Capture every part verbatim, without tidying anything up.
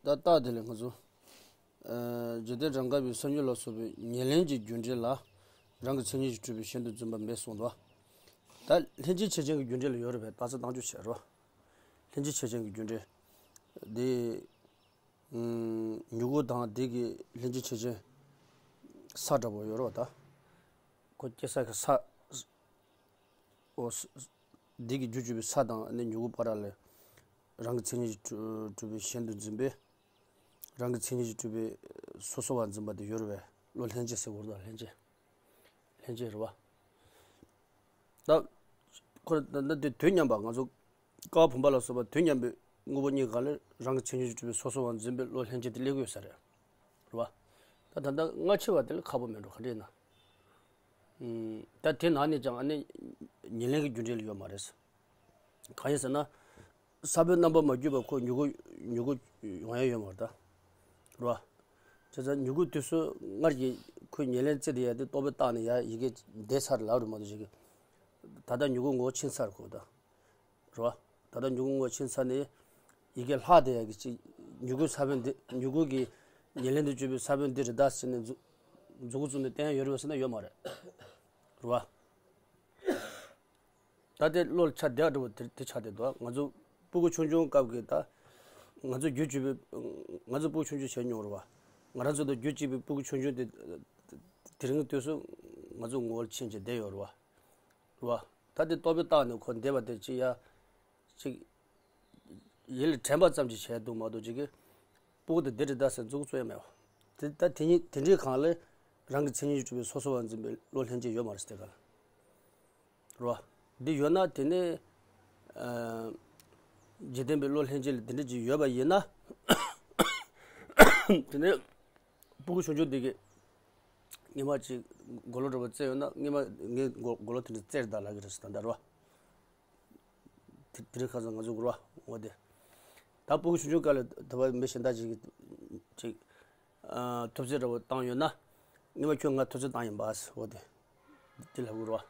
ད་རྟགས་དེ་ལས་ང་ཚོ། ཨ། འཇིག་རྟེན་རང་དགའ་བའི་སངས་རྒྱས་ལ་སོགས་པའི་ཉེར་ལེན་གྱི་རྒྱུ་འབྲས་ལ། རང་གི་མཚན་ཉིད་ཀྱིས་གྲུབ་པའི་གཞན་དུ་འཛིན་པ་མེད་གསུངས་འདུག་ད་ལྷན་ཅིག་བྱེད་ཅན་གྱི་རྒྱུ་འབྲས་ལ་ཡོད་རེད་པས། རྟགས་གསལ་བཏང་ཆོག་བྱས་རོ། ལྷན་ཅིག་བྱེད་ཅན་གྱི་རྒྱུ་འབྲས། དེ། ཨུམ། མྱུ་གུ་དང་དེ་གི་ལྷན་ཅིག་བྱེད་ཅན། ས་འདྲ་པོ་ཡོད་རེད་པ་ད། ཁོ་སྐྱེ་ས་གི་ས། འོ། ས། འདི་གི་རྒྱུ་བཅུ་པའི་ས་དང་ནི་མྱུ་གུ་བར་ལ། རང་གི་མཚན་ཉིད་ཀྱིས་གྲུབ་པའི་གཞན་དུ་འཛིན་པས། རང་གི་མཚན་ཉིད་ཀྱིས་གྲུབ་པའི་སོ་སོ་བ་འཛིན་པ་དེ་ཡོད་རེད་པས། བློ་ལྷན་སྐྱེས་ཟེར་གོ་རེད་པ། ལྷན་སྐྱེས། ལྷན་སྐྱེས་རེད་པ། ད། ཁོ་ད་ད་དེ་དུས་མཉམ་པ་ང་ཚོ། ཀ་བ་བུམ་པ་ལ་སོགས་པ་དུས་མཉམ་པའི་དངོས་པོ་གཉིས་ཀ་ལ་རང་གི་མཚན་ཉིད་ཀྱིས་གྲུབ་པའི་སོ་སོ་བ་འཛིན་པའི་བློ་ལྷན་སྐྱེས་དེ་སླེབས་ཀྱི་ཡོད་ས་རེད། རེད་པ། ད་ད་ལྟ་སྔ་ཕྱི་བ་དེ་ལ་ཁག་པོ་མེད་འགྲོ་ག་འདྲ་ཡིན་ན། ཨུམ། ད་དེ་ནང་ནས་ཀྱང་ཨ་ནི་ཉེར་ལེན་གྱི་རྒྱུ་འབྲས་ལ་ཡོད་མ་རེད། གང་ཡིན་ཟེར་ན། ས་བོན་རྣམ་པར་མ་གྱུར་པ་ཁོ་མྱུ་གུ། མྱུ་གུ་ཡོང་ཡ་ཡོད་མ་རེད་ད། རེད་པ། བྱས་ཙང་མྱུ་གུ་དུས་སུ་སྔར་གྱི་ཁོའི་ཉེར་ལེན་རྩི་དེ་ཡ་དེ་རྟོག་པས་བཏགས་ནས་ཡ་ཡི་གེ་འདས་ཚར་ལབ་རེད་མ་གཏོགས་ཅིག་ད་ལྟ་མྱུ་གུ་ངོ་བོ་ཕྱིན་ཚར་གོ་ད། རེད་པ། ད་ལྟ་མྱུ་གུ་ངོ་བོ་ཕྱིན་ཚར་ནས་ཡི་གེ་ལྷག་བསྡད་ཡ་གི་ཅིག་མྱུ་གུའི་ས་བོན་འདི། མྱུ་གུ་གི་ཉེར་ལེན་དུ་གྱུར་པའི་ས་བོན་འདི་རེད་ད་ཟེར་ནས་མཛུ། མཛུ་གུ་བཙུགས་ནས་བསྟན་ཡ་ཡོད་རེད་པས་ཟེར་ན་ཡོད་མ་རེད། རེད་པ། ད་དེ་བློ་ལ་ཆ་བསྡད་འགྲོ་བ་དེ་དེ་ཆགས་བསྡད་འདུག་ང་ཚོ་སྤུ་གུ་ཆུང་ཆུང་སྐབས་ཀྱི་ད། ང་ཚོ་རྒྱུད་གཅིག་པའི། ང་ཚོ་སྤུ་གུ་ཆུང་ཆུང་བྱས་མྱོང་རེད་པ། ང་རང་ཚོ་དང་རྒྱུད་གཅིག་པའི་སྤུ་གུ་ཆུང་ཆུང་དེ། དེ་རིང་དུས་སུ་ང་ཚོ་ངོ་བོར་ཕྱིན་བྱས་བསྡད་ཡོད་རེད་པ། རེད་པ། ད་དེ་རྟོག་པས་བཏགས་ནས་ཁོ་འདས་པ་དེ་ཅིག་ཡ། ཅིག་ཡིད་ལ་དྲན་པ་ཙམ་ཅིག་བྱས་འདུག་མ་གཏོགས་ཅིག་གི་སྤུ་གུ་དེ་འདི་རེད་ད་ཟེར་མཛུ་གུ་བཙུགས་ཡ་མེད་པ། དེ་ད་དེ་ཉིད་དེ་འདྲའི་སྒང་ལ་རང་གི་མཚན་ཉིད་ཀྱིས་གྲུབ་པའི་སོ་སོ་བ་འཛིན་པའི་བློ་ལྷན་སྐྱེས་ཡོད་མ་རེད་ཟེར་ག་ལ། རེད་པ། འདི་ཡོད་ན་དེ་ནི། ཨ། འཇིག་རྟེན་པའི་བློ་ལྷན་སྐྱེས་ལ་དེ་འདྲ་ཅིག་ཡོད་པ་ཡིན་ན། དེ་ནི་སྤུ་གུ་ཆུང་ཆུང་འདི་གིས་སྔོན་མ་ཅིག་མགོ་ལོག་འདྲ་པོ་བཙལ་ཡོད་ན། སྔོན་མ་ངས་མགོ་མགོ་ལོག་དེ་འདྲ་བཙལ་རེད་ད་ལབ་ཀྱི་རེད་ཟེར་ད་ལྟ་རེད་པ། དེ་དེ་རིང་ཁ་སང་ང་ཚོ་གུ་རུ་བ་འོ་དེ། ད་སྤུ་གུ་ཆུང་ཆུང་སྐབས་ལ་དེ་བ་མི་གཞན་དག་ཅིག་གིས་ཅིག་ཨ། ཐུབ་ཚོད་འདྲ་པོ་བཏང་ཡོད་ན། སྔོན་མ་ཁྱོས་ང་ཐུབ་ཚོད་བཏང་ཡིན་པ་ཟེར་འོ་དེ། དེ་ལབ་གུ་རུ་བ།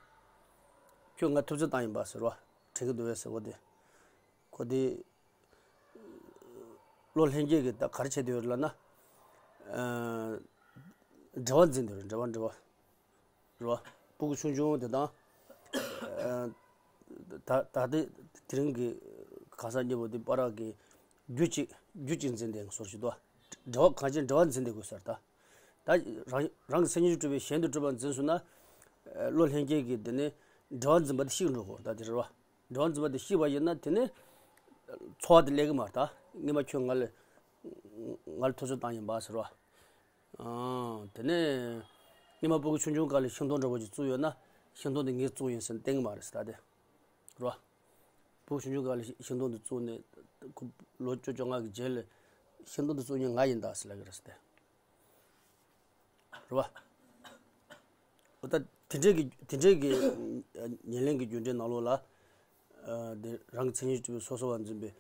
ཁྱོས་ང་ཐུབ་ཚོད་བཏང་ཡིན་པ་ཟེར་བ། དྲན་གྱི་འདུག་བས་ཟེར་འོ་དེ། ཁོ་དེ། བློ་ལྷན་སྐྱེས་ཀྱིས་ད་ག་རེ་བྱེད་འདོད་ཡོད་ལབ་ན། ཨ། འབྲེལ་བ་འཛིན་འདོད་རེད། འབྲེལ་བ་འབྲེལ་བ། རེད་པ། སྤུ་གུ་ཆུང་ཆུང་དེ་དང་། ཨ། ད་ད་ལྟ་དེ་རིང་གི་གང་ཟག་གཉིས་པོ་དེ་བར་གྱི་རྒྱུད་གཅིག་རྒྱུད་གཅིག་འཛིན་བསྡད་བཟོ་ཞིག་འདུག་འབྲེལ་བ་གང་ཅི་འབྲེལ་བ་འཛིན་བསྡད་དགོས་ཟེར་ད། ད་རང་རང་གི་མཚན་ཉིད་ཀྱིས་གྲུབ་པའི་གཞན་དུ་གྲུབ་པ་འཛིན་སོང་ན། བློ་ལྷན་སྐྱེས་ཀྱིས་དེ་ནི་འབྲེལ་བ་འཛིན་པ་དེ་ཤི་འགྲོ་གོ་ད་དེ་རེད་པ། འབྲེལ་བ་འཛིན་པ་དེ་ཤི་བ་ཡིན་ན་དེ་ནི་ཚོར་བ་དེ་སླེབས་ཀྱི་མ་རེད་ད། སྔོན་མ་ཁྱོད་ང་ལ་ང་ལ་ཐུབ་ཚོད་བཏང་ཡིན་པ་ཟེར་བ། ཨང་། དེ་ནས་སྔོན་མ་སྤུ་གུ་ཆུང་ཆུང་སྐབས་ལ་ཤིང་སྡོང་འདྲ་པོ་ཅིག་བཙུགས་ཡོད་ན། ཤིང་སྡོང་དེ་ངས་བཙུགས་ཡིན་ཟེར་ནས་བསྟན་གྱི་མ་རེད་ཟེར་ད་དེ། རེད་པ། སྤུ་གུ་ཆུང་ཆུང་སྐབས་ལ་ཤིང་སྡོང་དེ་བཙུགས་ནས། ཁོ་ལོ་བཅུ་བཅོ་ལྔ་གི་རྗེས་ལ་ཤིང་སྡོང་དེ་བཙུགས་མཁན་ང་ཡིན་ད་ཟེར་ལབ་ཀྱི་རེད་ཟེར་ཏེ། རེད་པ། འོ་ད་དེ་འདྲའི་གི་དེ་འདྲའི་གི་ཉེར་ལེན་གྱི་རྒྱུ་འབྲས་ནང་ལོགས་ལ། ཨ། དེ་རང་གི་མཚན་ཉིད་ཀྱིས་གྲུབ་པའི་སོ་སོ་བ་འཛིན་པའི་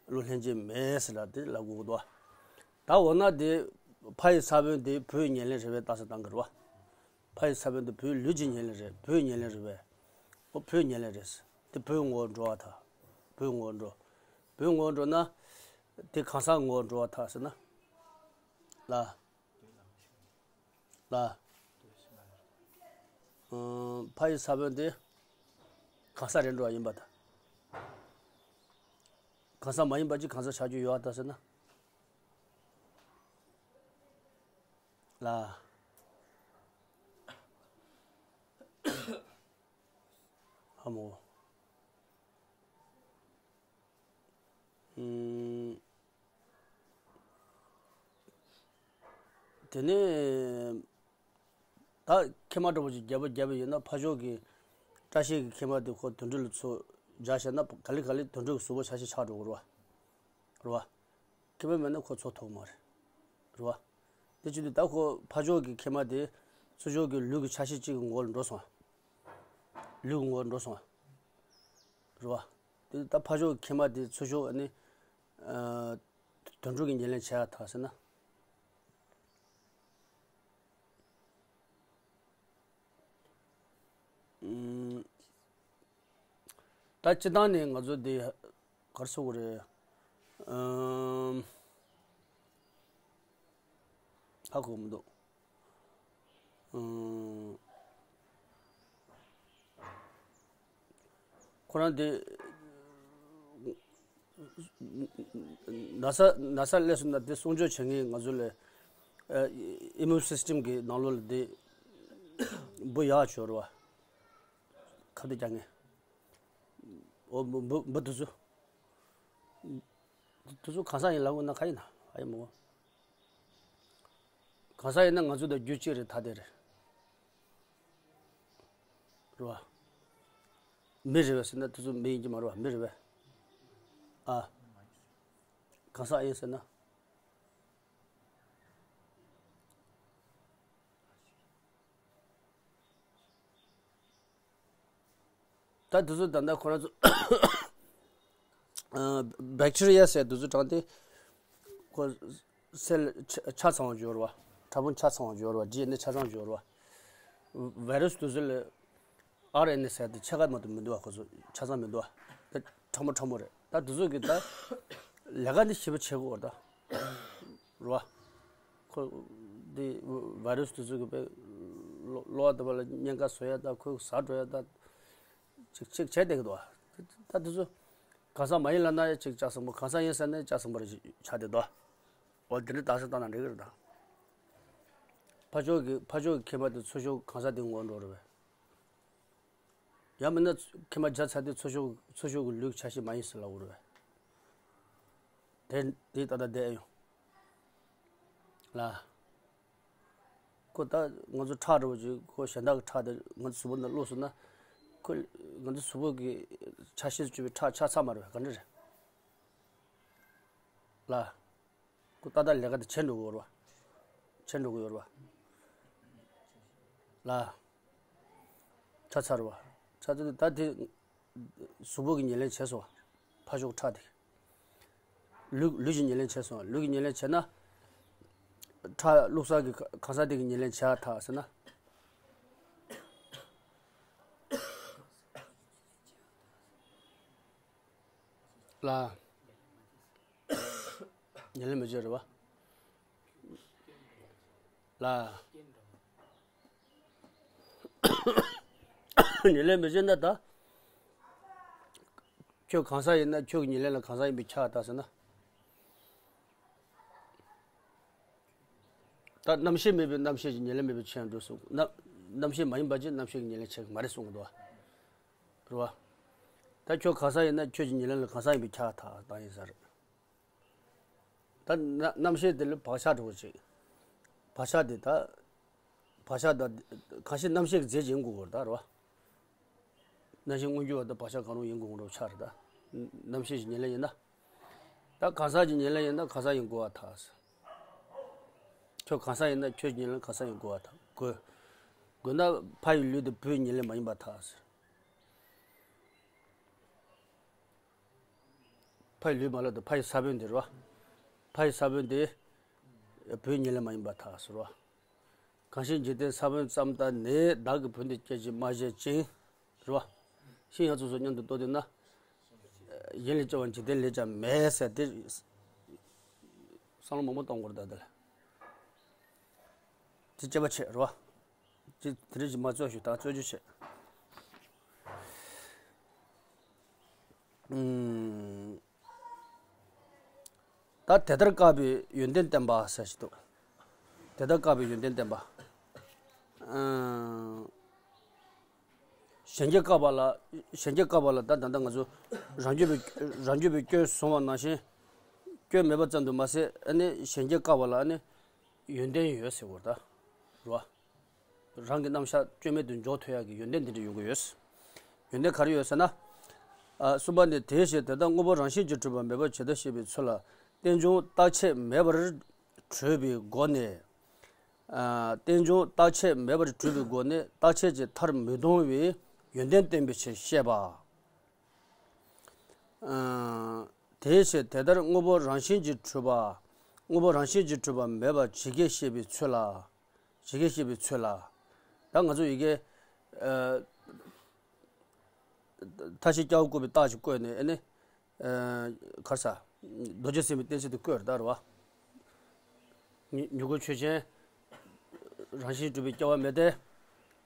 བློ་ལྷན་སྐྱེས་མེད་ཟེར་ལབ་དེ་ལབ་དགོས་ཀྱི་འདུག་ད་འོ་ན་དེ་ཕ་ཡི་ས་བོན་དེ་བུའི་ཉེར་ལེན་རེད་པས་རྟགས་གསལ་བཏང་གི་རེད་པ། ཕ་ཡི་ས་བོན་དེ་བུའི་ལུས་ཀྱི་ཉེར་ལེན་རེད། བུའི་ཉེར་ལེན་རེད་པས། འོ་བུའི་ཉེར་ལེན་རེད། དེ་བུའི་ངོ་བོར་འགྲོ་བར་ཐལ། བུའི་ངོ་བོར་འགྲོ། བུའི་ངོ་བོར་འགྲོ་ན། དེ་གང་ཟག་ངོ་བོར་འགྲོ་བར་ཐལ་ཟེར་ན། ལ། ལ། ཨ། ཕ་ཡི་ས་བོན་དེ་གང་ཟག་རེད་འགྲོ་བ་ཡིན་པར་ཐལ། གང་ཟག་མ་ཡིན་པ་ཅིག་གང་ཟག་ཆགས་རྒྱུ་ཡོད་པར་ཐལ་ཟེར་ན། ལ། ཧ་མོ། ཨུམ། དེ་ནས་ད་མཁལ་མ་འདྲ་པོ་ཅིག་རྒྱབ་པ་རྒྱབ་པ་ཡིན་ན། ཕར་ཕྱོགས་ཀྱི་བཀྲ་ཤིས་ཀྱི་མཁལ་མ་དེ་ཁོ་དུད་འགྲོ་ལ་ཚུར་སྦྱར་བཞག་ན། ག་ལེ་ག་ལེ་དུད་འགྲོ་གི་གཟུགས་པོ་ཆ་ཤས་ཆགས་འགྲོ་གི་རེད་པ། རེད་པ། མཁལ་མ་མེད་ན་ཁོ་འཚོ་ཐུབ་ཀྱི་མ་རེད། རེད་པ། དེ་བྱེད་དུས་ད་ཁོ་ཕར་ཕྱོགས་ཀྱི་མཁལ་མ་དེ་ཚུར་ཕྱོགས་ཀྱི་ལུས་ཀྱི་ཆ་ཤས་གཅིག་གི་ངོ་བོ་ལ་འགྲོ་སོང་། ལུས་ཀྱི་ངོ་བོ་ལ་འགྲོ་སོང་། རེད་པ། དེ་ད་ཕར་ཕྱོགས་ཀྱི་མཁལ་མ་དེ་ཚུར་ཕྱོགས་ཨ་ནི། ཨ། དུད་འགྲོ་གི་ཉེར་ལེན་བྱེད་ཡ་ཐལ་ཟེར་ན། ཨུམ། ད་སྤྱིར་བཏང་ནས་ང་ཚོ་འདི་ག་རེ་ཟེར་དགོས་རེད། ཨུམ། ཧ་གོ་མི་འདུག་ཨང་། ཁོ་རང་དེ་ན་ཚ་ན་ཚ་སླེབས་སོང་ན་དེ་སྲུང་སྐྱོབ་བྱེད་མཁན་ང་ཚོ་ལ་ཨ་ཨི་མུན་སིས་ཊེམ་གི་ནང་ལོགས་ལ་དེ་འབུ་ཡག་ཤོར་བ། ཁ་གཏད་རྒྱག་མཁན། འོ་འབུ་འབུ་འབུ་དེ་ཚོ། དེ་ཚོ་གང་ཟག་ཡིན་ལབ་དགོས་ན་ག་ཡིན་ན་ཨ་ཡིན་མོ། གང་ཟག་ཡིན་ན་ང་ཚོ་དང་རྒྱུད་གཅིག་རེད་ཐ་དད་རེད། རེད་བ། མི་རེད་བས་ཟེར་ན་དེ་ཚོ་མི་ཡིན་གྱི་མ་རེད་བ། མི་རེད་བས། ཨ། གང་ཟག་ཡིན་ཟེར་ན། ད་དེ་ཚོ་ད་ལྟ་ཁོ་རང་ཚོ་ཨ་བེག་ཊི་རི་ཡ་ཟེར་དེ་ཚོ་དྲངས་ཏེ་ཁོ་སེལ་ཆ་ཆ་ཚང་བ་འབྱོར་བ། ཕྲ་ཕུང་ཆ་ཚང་བ་འབྱོར་བ། ཌི་ཨེན་ཨེ་ཆ་ཚང་འབྱོར་བ། ཝའི་རུ་སི་དེ་ཚོ་ལ་ཨར་ཨེན་ཨེ་ཟེར་དེ་ཕྱེད་ཀ་མ་གཏོགས་མི་འདུག་བ། ཁོ་ཚོ་ཆ་ཚང་མི་འདུག་བ། དེ་ཕྲ་མོ་ཕྲ་མོ་རེད། ད་དེ་ཚོ་གི་ད་ལས་ཀ་འདི་ཞེ་པོ་བྱེད་དགོས་རེད་ད། རེད་བ། ཁོ་འདི་ཝའི་རུ་སི་དེ་ཚོ་གི་དཔེ་གློ་གློ་བ་དེ་བ་ལ་གཉན་ཁ་བཟོ་ཡ་ད། ཁོ་ཟ་འགྲོ་ཡ་ད། ཅིག་ཅིག་བྱས་བསྡད་ཀྱི་འདུག་བ། ད་དེ་ཚོ་གང་ཟག་མ་ཡིན་ལབ་ན་ཡ་ཅིག་ལྕགས་ཟམ་པོ། གང་ཟག་ཡིན་ཟེར་ན་ཡ་ལྕགས་ཟམ་པོ་རེ་ཆགས་བསྡད་འདུག་འོ་དེ་འདྲ་རྟགས་གསལ་བཏང་ན་འགྲིག་གི་རེད་ད། ཕར་ཕྱོགས་ཀྱི་ཕར་ཕྱོགས་ཀྱི་མཁལ་མ་དེ་ཚུར་ཕྱོགས་གང་ཟག་དེ་ངོ་འགྲོ་རེད་པས། ཡང་མིན་ན་མཁལ་མ་བརྒྱབ་ཚར་དུས་ཚུར་ཤོག་ཚུར་ཤོག་གི་ལུས་ཆ་ཤས་མ་ཡིན་ཟེར་ལབ་དགོས་རེད་པས། དེ་དེ་ཏག་ཏག་བསྡད་ཡོང་། ལ། ཁོ་ད་ང་ཚོ་ཁྲག་འདྲ་བོ་ཅིག་ཁོ་གཞན་དག་གི་ཁྲག་དེ་ང་ཚོ་གཟུགས་པོ་ནང་བླུགས་སོང་ན། ཁོ་ང་ཚོ་གཟུགས་པོ་གི་ཆ་ཤས་སུ་གྱུར་པའི་ཁྲག་ཆགས་ཚར་མ་རེད་པས། ག་འདྲ་རེད། ལ། ཁོ་ཏག་ཏག་ལས་ཀ་དེ་བྱེད་འགྲོ་གི་ཡོད་རེད་པ། བྱེད་འགྲོ་གི་ཡོད་རེད་པ། ལ། ཆ་ཚར་བ། ཆ་ཚར་ད་དེ་གཟུགས་པོ་གི་ཉེར་ལེན་བྱས་སོང་བ། ཕར་ཕྱོགས་ཁྲག་དེ། ལུས་ལུས་ཀྱི་ཉེར་ལེན་བྱས་སོང་བ། ལུས་ཀྱི་ཉེར་ལེན་བྱས་ན། ཁྲག་བླུགས་ས་གི་ག་གང་ཟག་དེ་གི་ཉེར་ལེན་བྱས་ཐག་ཟེར་ན། ལ། ཉེར་ལེན་མི་བྱེད་རེད་པ། ལ། ཉེར་ལེན་མི་བྱེད་ན་ད། ཁྱོད་གང་ཟག་ཡིན་ན་ཁྱོད་ཀྱི་ཉེར་ལེན་ལ་གང་ཟག་ཡིན་པས་ཁྱབ་ཐག་ཟེར་ན། ད་རྣམ་ཤེས་མེད་པའི་རྣམ་ཤེས་ཀྱི་ཉེར་ལེན་མེད་པའི་ཕྱིར་ཡང་འགྲོ་གསུངས། རྣམ་རྣམ་ཤེས་མ་ཡིན་པ་ཅིག་རྣམ་ཤེས་ཀྱི་ཉེར་ལེན་བྱེད་ཀྱི་མ་རེད་གསུང་གི་འདུག་བ། རེད་བ། ད་ཁྱོད་གང་ཟག་ཡིན་ན་ཁྱོད་ཀྱི་ཉེར་ལེན་ལ་གང་ཟག་ཡིན་པས་ཁྱབ་ཐག་བཏང་ཡིན་ས་རེད། ད་རྣ་རྣམ་ཤེས་དེ་ལ་བག་ཆགས་འདྲ་བོ་ཅིག་བག་ཆགས་དེ་ད། བག་ཆགས་ད་གང་ཞིག་རྣམ་ཤེས་ཀྱི་རྫས་ཅིག་ཡིན་དགོས་ཀྱི་རེད་ད། རེད་བ། རྣམ་ཤེས་མངོན་གྱུར་བ་དང་བག་ཆགས་གང་རུང་ཡིན་དགོས་ཀྱི་རེད་ཆགས་རེད་ད། རྣམ་ཤེས་ཀྱི་ཉེར་ལེན་ཡིན་ན། ད་གང་ཟག་གི་ཉེར་ལེན་ཡིན་ན་གང་ཟག་ཡིན་དགོས་པར་ཐལ། ཁྱོད་གང་ཟག་ཡིན་ན་ཁྱོད་ཀྱི་ཉེར་ལེན་གང་ཟག་ཡིན་དགོས་པར་ཐལ། དགོས། དགོས་ན་ཕ་ཡི་ལུས་དེ་བུའི་ཉེར་ལེན་མ་ཡིན་པར་ཐལ། ཕ་ཡི་ལུས་མ་ལབ་དང་། ཕ་ཡི་ས་བོན་དེ་རེད་བ། ཕ་ཡི་ས་བོན་དེ་བུའི་ཉེར་ལེན་མ་ཡིན་པར་ཐལ་ཟེར་བ། གང་ཕྱིར་འཇིག་རྟེན་ས་བོན་ཙམ་ལྟར་ནི། བདག་གིས་བུ་འདི་སྐྱེད་ཅེས་སྨྲ་བྱེད་ཅིང་། རེད་བ། ཤིང་ཡང་ཚུལ་སོགས་མཉམ་དུ་བསྟོད་དེ་ན། གཞན་ལས་སྐྱེ་བ་འཇིག་རྟེན་ལས་ཀྱང་མེད་ཟེར་དེ། བསམ་བློ་མང་པོ་གཏོང་དགོས་རེད་ད་དེ་ལ། དེ་དཔྱད་པ་བྱེད་རེད་བ། དེ་དེ་རིགས་ཀྱི་མ་རྩོད་ཞུ་དང་རྩོད་རྒྱུ་བྱེད། ཨུམ། ད་དེ་ལྟར་བཀག་པའི་ཡོན་ཏན་བསྟན་པ་ཟེར་ཞིག་འདུག་དེ་ལྟར་བཀག་པའི་ཡོན་ཏན་བསྟན་པ། ཨུམ། གཞན་གྱིས་བཀག་པ་ལ། གཞན་གྱིས་བཀག་པ་ལ་ད་ད་ལྟ་ང་ཚོ་རང་རྒྱུད་པའི་རང་རྒྱུད་པའི་སྐྱོན་བཟུང་བ་ནང་བཞིན། སྐྱོན་མེད་པ་ཙམ་དུ་མ་ཟད་ཨ་ནི་གཞན་གྱིས་བཀག་པ་ལ་ཨ་ནི་ཡོན་ཏན་ཡོད་ཟེར་བ་རེད་ད། རེད་བ། རང་གི་རྣམ་གཞག་སྐྱོན་མེད་དུ་འཇོག་ཐུབ་ཡག་གི་ཡོན་ཏན་དེ་འདྲ་ཡོང་གི་ཡོད། ཡོན་ཏན་ག་རེ་ཡོད་ཟེར་ན། ཨ་གསུམ་པ་ནི། དེའི་ཕྱིར་དེ་ལྟར་དངོས་པོ་རང་བཞིན་གྱིས་གྲུབ་པ་མེད་པར་ཇི་ལྟར་ཤེས་པའི་ཚུལ་ལ། རྟེན་འབྱུང་རྟག་ཆད་མེད་པར་གྲུབ་པའི་སྒོ་ནས། ཨ་རྟེན་འབྱུང་རྟག་ཆད་མེད་པར་གྲུབ་པའི་སྒོ་ནས་རྟག་ཆད་ཀྱི་མཐར་མི་ལྟུང་བའི་ཡོན་ཏན་བསྟན་པའི་ཕྱིར་བཤད་པ། ཨ་དེའི་ཕྱིར་དེ་ལྟར་དངོས་པོ་རང་བཞིན་གྱིས་གྲུབ་པ། དངོས་པོ་རང་བཞིན་གྱིས་གྲུབ་པ་མེད་པ་ཇི་སྐད་བཤད་པའི་ཚུལ་ལ། ཇི་སྐད་བཤད་པའི་ཚུལ་ལ། ད་ང་ཚོ་ཡི་གེ་ཨ་མཐའ་བཞི་སྐྱ་བོ་བཀོད་པའི་རྟགས་ཀྱིས་བཀོད་ནས་ཨ་ནི། ཨ་ག་རེ་ཟ། རྡོ་རྗེ་སེམས་དཔའི་གཏན་ཚིགས་དེ་བཀོད་རེད་ད། རེད་བ། མྱུ་མྱུ་གུ་ཆོས་ཅན། རང་བཞིན་གྲུབ་པའི་སྐྱེ་བ་མེད་དེ། རེད་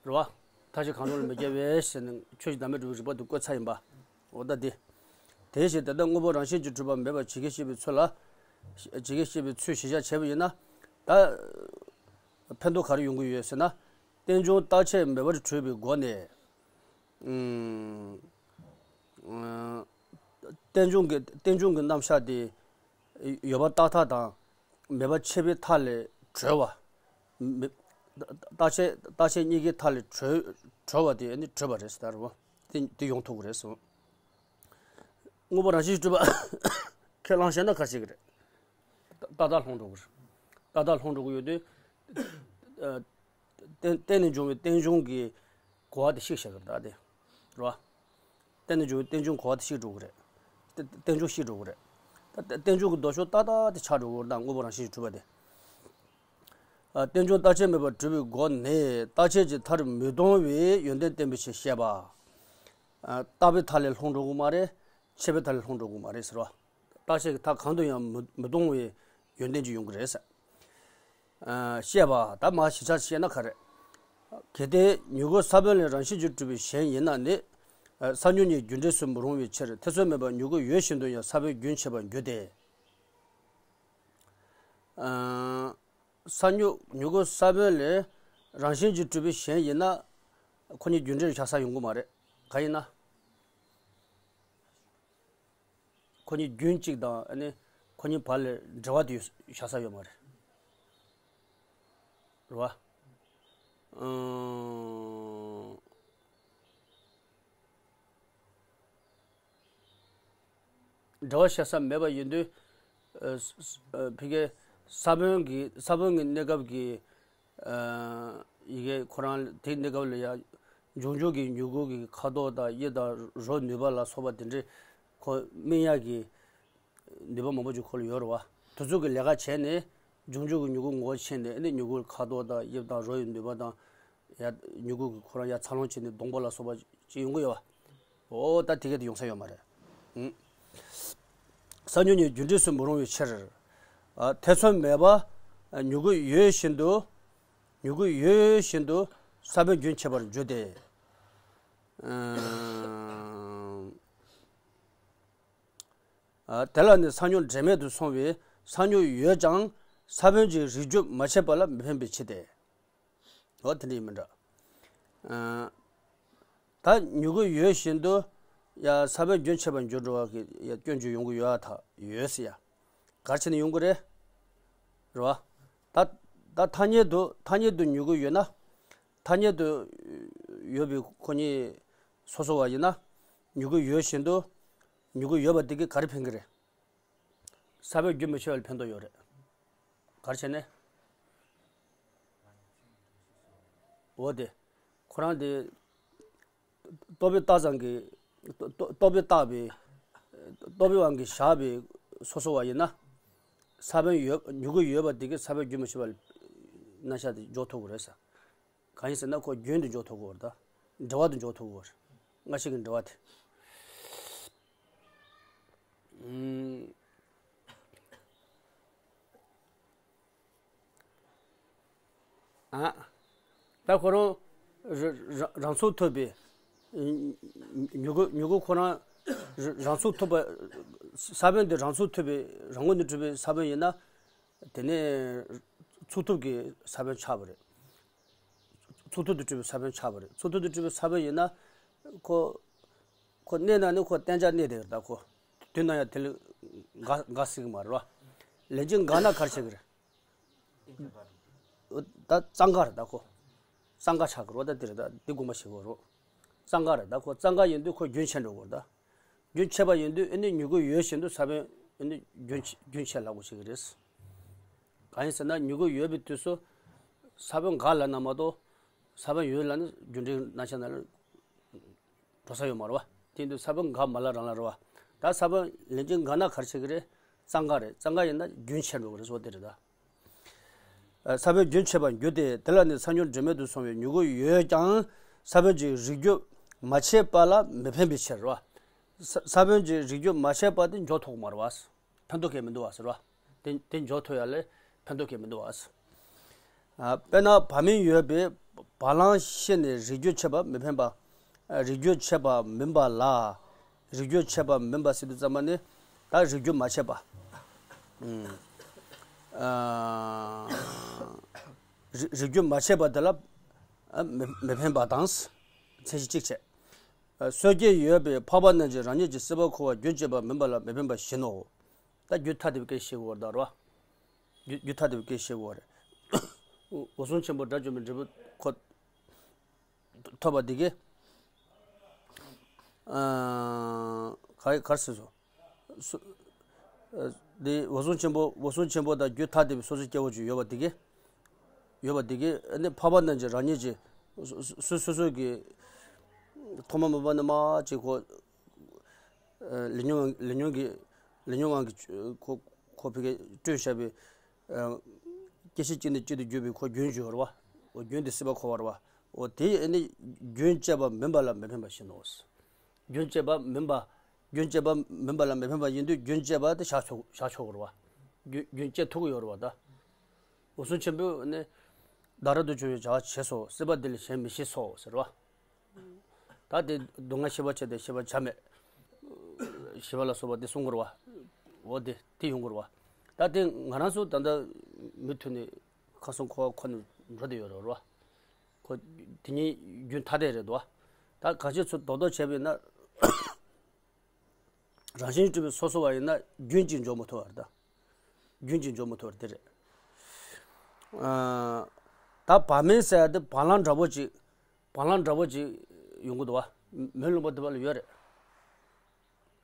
བ། མཐའ་བཞི་གང་རུང་ལ་མི་སྐྱེ་བས་ཟེར་ནས་ཆོས་ཀྱི་བདག་མེད་གྲུབ་པའི་རིགས་པ་དེ་བཀོད་ཚར་ཡིན་པ། འོ་ད་དེ། དེ་བཞིན་དེ་ལྟར་དངོས་པོ་རང་བཞིན་གྱིས་གྲུབ་པ་མེད་པར་ཇི་སྐད་བཤད་པའི་ཚུལ་ལ། ཇི་སྐད་བཤད་པའི་ཚུལ་གཞིར་བཞག་བྱས་པ་ཡིན་ན། ད། ཕན་ཐོགས་ག་རེ་ཡོང་གི་ཡོད་ཟེར་ན། རྟེན་འབྱུང་རྟག་ཆད་མེད་པར་གྲུབ་པའི་སྒོ་ནས། ཨུམ། ཨུམ། རྟེན་འབྱུང་གི་རྟེན་འབྱུང་གི་རྣམ་གཞག་དེ། ཡོད་པ་རྟག་མཐའ་དང་། མེད་པ་ཆད་པའི་མཐའ་ལས་གྲོལ་བ། མེད། རྟག་ཆད་རྟག་ཆད་གཉིས་ཀའི་མཐའ་ལས་གྲོལ་གྲོལ་བ་དེ་ནི་གྲོལ་བ་རེད་ཟེར་བ། དེ་དེ་ཡོང་ཐུབ་ཀྱི་རེད་གསུངས། དངོས་པོ་རང་བཞིན་གྱིས་གྲུབ་པ་ཁས་བླངས་བཤད་ན་ག་རེ་བྱེད་ཀྱི་རེད། ཏག་ཏག་ལྷུང་འགྲོ་གི་རེད། ཏག་ཏག་ལྷུང་འགྲོ་གི་ཡོད་དུས། ཨ། གཏན་གཏན་ནས་འབྱུང་བའི་རྟེན་འབྱུང་གི་གོ་བ་དེ་བཤིག་བཞག་གི་རེད་ད་དེ། རེད་བ། གཏན་ནས་འབྱུང་བའི་རྟེན་འབྱུང་གོ་བ་དེ་བཤིག་འགྲོ་གི་རེད། རྟེན་རྟེན་འབྱུང་བཤིག་འགྲོ་གི་རེད། ད་རྟེན་འབྱུང་གི་ལྡོག་ཕྱོགས་ཏག་ཏག་དེ་ཆགས་འགྲོ་གི་རེད་ད་དངོས་པོ་རང་བཞིན་གྱིས་གྲུབ་པ་དེ། ཨ། རྟེན་འབྱུང་རྟག་ཆད་མེད་པར་གྲུབ་པའི་སྒོ་ནས་རྟག་ཆད་ཀྱི་མཐར་མི་ལྟུང་བའི་ཡོན་ཏན་བསྟན་པའི་ཕྱིར་བཤད་པ། ཨ། རྟག་པའི་མཐའ་ལས་ལྷུང་འགྲོ་གི་མ་རེད། ཆད་པའི་མཐའ་ལས་ལྷུང་འགྲོ་གི་མ་རེད་ཟེར་བ། རྟག་ཆད་ཀྱི་མཐའ་གང་དུ་ཡང་མི་མི་ལྟུང་བའི་ཡོན་ཏན་ཅིག་ཡོང་གི་རེད་ཟེར། ཨ། བཤད་པ་ད་མ་གཞིར་བཞག་བཤད་ན་ག་རེ། གལ་ཏེ་མྱུ་གུ་ས་བོན་ལས་རང་བཞིན་གྱིས་གྲུབ་པའི་གཞན་ཡིན་ན་ནི། ཨ། ས་མྱུག་གཉིས་རྒྱུ་འབྲས་སུ་མི་རུང་བའི་ཕྱིར་ཐེ་ཚོམ་མེད་པར་མྱུ་གུ་ཡོད་བཞིན་དུ་ཡང་ས་བོན་རྒྱུན་ཆད་པར་འགྱུར་ཏེ། ཨ། ས་མྱུག་མྱུ་གུ་ས་བོན་ལས་རང་བཞིན་གྱིས་གྲུབ་པའི་གཞན་ཡིན་ན། ཁོ་གཉིས་རྒྱུ་འབྲས་བཞག་ས་ཡོང་གི་མ་རེད། གང་ཡིན་ན། ཁོ་གཉིས་རྒྱུན་གཅིག་དང་ཨ་ནི་ཁོ་གཉིས་བར་ལ་འབྲེལ་བ་དེ་ཡོད་བཞག་ས་ཡོད་མ་རེད། རེད་བ། ཨང་། འབྲེལ་བ་བཞག་ས་མེད་པ་ཡིན་དུས། ཨ། ས་ས་ཨ། ཕ་གིའི་ས་བོན་གྱི་ས་བོན་གྱི་གནས་སྐབས་ཀྱི། ཨ། ཡི་གེ་ཁོ་རང་དེའི་གནས་སྐབས་ལ་ཡང་འབྱུང་འགྱུར་གྱི་མྱུ་གུ་གི་ཁ་དོག་དང་དབྱིབས་དང་རོ་ནུས་པ་ལ་སོགས་པ་དེ་འདྲའི་ཁོ་སྨིན་ཡག་གི་ནུས་པ་མང་པོ་ཅིག་ཁོ་ལ་ཡོད་རེད་བ། དེ་ཚོ་གི་ལས་ཀ་བྱས་ནས་འབྱུང་འགྱུར་གྱི་མྱུ་གུ་ངོ་བོ་ཕྱེ་ནས་ཨ་ནི་མྱུ་གུ་ཁ་དོག་དང་དབྱིབས་དང་རོ་ཡི་ནུས་པ་དང་། ཡ། མྱུ་གུ་གི་ཁོ་རང་ཡ་འཚར་ལོངས་བྱས་ནས་སྡོང་པོ་ལ་སོགས་པ་ཅིག་ཡོང་གི་ཡོད་བ། འོ་ད་དེ་ག་དེ་ཡོང་ས་ཡོད་མ་རེད། ཨང་། ས་མྱུག་གཉིས་རྒྱུ་འབྲས་སུ་མི་རུང་བའི་ཕྱིར། ཨ། ཐེ་ཚོམ་མེད་པ། མྱུ་གུ་ཡོད་བཞིན་དུ། མྱུ་གུ་ཡོད་བཞིན་དུ་ས་བོན་རྒྱུན་ཆད་པར་འགྱུར་ཏེ། ཨང་། ཨ། དེ་ལ་ནི་ས་མྱུག་འབྲེལ་མེད་དུ་སོང་བས་ས་མྱུག་ཡོད་ཀྱང་ས་བོན་གྱི་རིགས་རྒྱུད་མ་ཆད་པ་ལ་མི་ཕན་པའི་ཕྱིར་ཏེ། འོ་དེ་འདྲ་ཡིན་མིན་འདྲ། ཨ། ད་མྱུ་གུ་ཡོད་བཞིན་དུ་ཡ་ས་བོན་རྒྱུན་ཆད་པར་འགྱུར་འགྲོ་བ་གི་ཡ་སྐྱོན་བརྗོད་ཡོང་གི་ཡོད་ཨ་ད་ཡོད་ཟེར་ཡ། ག་རེ་བྱས་ནས་ཡོང་གི་རེད། རེད་བ། ད་ད་ཐ་སྙད་དུ་ཐ་སྙད་དུ་མྱུ་གུ་ཡོད་ན། ཐ་སྙད་དུ་ཡོད་པའི་ཁོ་གཉིས་སོ་སོ་བ་ཡིན་ན། མྱུ་གུ་ཡོད་བཞིན་དུ་མྱུ་གུ་ཡོད་པ་དེ་གིས་ག་རེ་ཕན་གི་རེད། ས་བོན་རྒྱུན་མི་ཆད་པ་ལ་ཕན་ཐོགས་ཡོད་རེད། ག་རེ་བྱས་ནས། འོ་དེ། ཁོ་རང་དེ། རྟོག་པས་བཏགས་ཙམ་གྱི། རྟོག་རྟོག་པས་བཏགས་པའི། རྟོག་པའི་དབང་གིས་བཞག་པའི་སོ་སོ་བ་ཡིན་ན། ས་བོན་ཡོད་མྱུ་གུ་ཡོད་པ་དེ་གིས་ས་བོན་རྒྱུན་མི་ཆད་པ་ལ་རྣམ་གཞག་དེ་འཇོག་ཐུབ་ཀྱི་རེད་ཟེར། གང་ཡིན་ཟེར་ན་ཁོ་རྒྱུན་དུ་འཇོག་ཐུབ་ཀྱི་ཡོད་རེད་ད། འབྲེལ་བ་དུ་འཇོག་ཐུབ་ཀྱི་ཡོད་རེད། སྔ་ཕྱི་གི་འབྲེལ་བ་དེ། ཨུམ། ཨ། ད་ཁོ་རང་ར་ར་རང་ཚུགས་ཐུབ་པའི། མྱུ་གུ་མྱུ་གུ་ཁོ་རང་ར་རང་ཚུགས་ཐུབ་པ། ས་བོན་དེ་རང་ཚུགས་ཐུབ་པའི་རང་ངོས་ནས་གྲུབ་པའི་ས་བོན་ཡིན་ན། དེ་ནས་ཚུགས་ཐུབ་ཀྱི་ས་བོན་ཆགས་པ་རེད། ཚུགས་ཐུབ་ཏུ་གྲུབ་པའི་ས་བོན་ཆགས་པ་རེད། ཚུགས་ཐུབ་ཏུ་གྲུབ་པའི་ས་བོན་ཡིན་ན། ཁོ། ཁོ་གནས་ན་ནི་ཁོ་གཏན་འཇགས་གནས་དེ་རེད་ད་ཁོ། དུས་ནམ་ཡང་དེ་ལ་འགག་འགག་སྲིད་ཀྱི་མ་རེད་བ། ལན་གཅིག་འགག་ན་ག་རེ་བྱེད་ཀྱི་རེད། ད་གཙང་ཁ་རེད་ད་ཁོ། གཙང་ཁ་ཆགས་ཀྱི་རེད་བ། ད་དེ་རེད་ད་འདི་དགོངས་པ་བཞེས་དགོས་རེད། གཙང་ཁ་རེད་ད་ཁོ། གཙང་ཁ་ཡིན་དུས་ཁོ་རྒྱུན་ཆད་འགྲོ་དགོས་རེད་ད། རྒྱུན་ཆད་པ་ཡིན་དུས་ཨ་ནི་མྱུ་གུ་ཡོད་བཞིན་དུ་ས་བོན་ཨ་ནི་རྒྱུན་ཆད་རྒྱུན་ཆད་ལབ་དགོས་བྱེད་ཀྱི་རེད། གང་ཡིན་ཟེར་ན་མྱུ་གུ་ཡོད་པའི་དུས་སུ་ས་བོན་འགག་ལབ་ན་མ་གཏོགས་ས་བོན་ཡོད་ལབ་ན་རྒྱུ་འབྲས་རྣམ་གཞག་ནང་ལ་འགྲོ་ས་ཡོད་མ་རེད་བ། དེ་ཡིན་དུས་ས་བོན་འགག་མ་ལབ་རང་ལབ་རེད་བ། ད་ས་བོན་ལན་གཅིག་འགག་ན་ག་རེ་བྱེད་ཀྱི་རེད། གཙང་ཁ་རེད། གཙང་ཁ་ཡིན་ན་རྒྱུན་ཆད་འགྲོ་གི་རེད་ཟེར་བ་དེ་རེད་ད། ས་བོན་རྒྱུན་ཆད་པར་འགྱུར་ཏེ་དེ་ལ་ནི་ས་མྱུག་འབྲེལ་མེད་དུ་སོང་བས་མྱུ་གུ་ཡོད་ཀྱང་ས་བོན་གྱི་རིགས་རྒྱུད་མ་ཆད་པ་ལ་མི་ཕན་པའི་ཕྱིར་རོ། ས་ས་བོན་གྱི་རིགས་རྒྱུད་མ་ཆད་པ་དེ་འཇོག་ཐུབ་ཀྱི་མ་རེད་བ། ཕན་ཐོགས་གང་ཡང་མི་འདུག་བ་ཟེར་བ། དེ་དེ་འཇོག་ཐུབ་ཡ་ལ་ཕན་ཐོགས་གང་ཡང་མི་འདུག་བ། ཨ། དཔེར་ན་བར་མིང་ཡོད་པའི་བ་ལང་ཤེ་ནས་རིགས་རྒྱུད་ཆད་པ་མི་འཕེན་པ། ཨ། རིགས་རྒྱུད་ཆད་པ་མིན་པ་ལ། རིགས་རྒྱུད་ཆད་པ་མིན་པ་ཟེར་དུས་ཙམ་པ་ནི་ད་རིགས་རྒྱུད་མ་ཆད་པ། ཨ། རིགས་རིགས་རྒྱུད་མ་ཆད་པ་དེ་ལ། ཨ། མི་མི་འཕེན་པ་དང་། མཚན་གཞི་གཅིག་བྱས། ཨ། སོ་སྐྱེ་ཡོད་པའི་འཕགས་པ་རྣམས་ཀྱིས་རང་ཉིད་ཀྱི་སྲིད་པ་འཁོར་བར་རྒྱུན་བཅད་པ་མིན་པ་ལ་མི་འཕེན་པ་བཞིན་ནོ། ད་རྒྱུན་ཐ་དད་པའི་སྐད་བཤད་དགོས་པ་རེད་བ། རྒྱུ་རྒྱུ་ཐ་དད་པའི་སྐད་བཤད་དགོས་པ་རེད། འོད་སྲུང་ཆེན་པོ་དགྲ་བཅོམ་པའི་འབྲས་བུ་ཁོ་ཐོབ་པ་འདི་གས། ཨ། ག་གར་སྲིད་སོ། སོ། ཨ། འདི་འོད་སྲུང་ཆེན་པོ་འོད་སྲུང་ཆེན་པོ་དང་རྒྱུན་ཐ་དད་པའི་སོ་སོའི་སྐྱེ་བོ་ཅིག་ཡོད་པ་འདི་གས། ཡོད་པ་འདི་གས་ནི་འཕགས་པ་རྣམས་ཀྱིས་རང་ཉིད་ཀྱི་སོ་སོ་སོ་སོ་གི་ཐོག་མ་མེད་པ་ནས་མ་ཅིག་ཁོ། ཨ། ལས་ཉོན་ལས་ཉོན་གྱི་ལས་ཉོན་དབང་གིས་ཁོ་ཁོ་ཕ་གིར་བསྐྲུན་བཞག་པའི། ཨ། སྐྱེ་ཤི་གཅིག་ནས་གཅིག་ཏུ་བརྒྱུད་པའི་ཁོ་རྒྱུན་ཡོད་རེད་བ། འོ་རྒྱུན་དེ་སྲིད་པ་འཁོར་བ་རེད་བ། འོ་དེ་ཨ་ནི་རྒྱུན་བཅད་པ་མིན་པ་ལ་མི་འཕེན་པ་བཞིན་ནོ། རྒྱུན་བཅད་པ་མིན་པ། རྒྱུན་བཅད་པ་མིན་པ་ལ་མི་འཕེན་པ་ཡིན་དུས་རྒྱུན་བཅད་པ་དེ་བཞག་ཆོག་བཞག་ཆོག་གི་རེད་བ། རྒྱུན་རྒྱུན་བཅད་ཐུབ་ཀྱི་ཡོད་རེད་བ་ད། འོད་སྲུང་ཆེན་པོས་ནི། བདག་རབ་ཏུ་བྱུང་བའི་བྱ་བ་བྱས་སོ། སྲིད་པ་འདི་ལས་གཞན་མི་ཤེས་སོ་ཟེར་བ། ད་དེ་སྡུག་བསྔལ་ཤེས་པ་བྱས་ཏེ་ཤེས་པ་བྱ་མེད། ཞེས་པ་ལ་སོགས་པ་དེ་གསུང་དགོས་རེད་བ། འོ་དེ་དེ་ཡོང་དགོས་རེད་བ། ད་དེ་ང་རང་ཚོ་ད་ལྟ་མུ་མཐུད་ནས་ཁམས་གསུམ་འཁོར་བ་འཁོར་ནས་འགྲོ་བསྡད་ཡོད་རེད་བ། ཁོ་དེ་ཉིད་རྒྱུན་ཐ་དད་རེད་དོ། ད་གང་ཅི་ཚོ་རྡོག་རྡོག་བྱས་པ་ཡིན་ན། རང་བཞིན་གྲུབ་པའི་སོ་སོ་བ་ཡིན་ན་རྒྱུན་གཅིག་འཇོག་མི་ཐུབ་པ་རེད་ད། རྒྱུན་གཅིག་འཇོག་མི་ཐུབ་པ་དེ་རེད། ཨ། ད་བ་མིན་ཟེར་ཡ་དེ་བ་ལང་འདྲ་པོ་ཅིག་བ་ལང་འདྲ་པོ་ཅིག་ཡོང་གི་འདུག་བ། མོན་ལུང་པ་དེ་པ་ལ་ཡོད་རེད།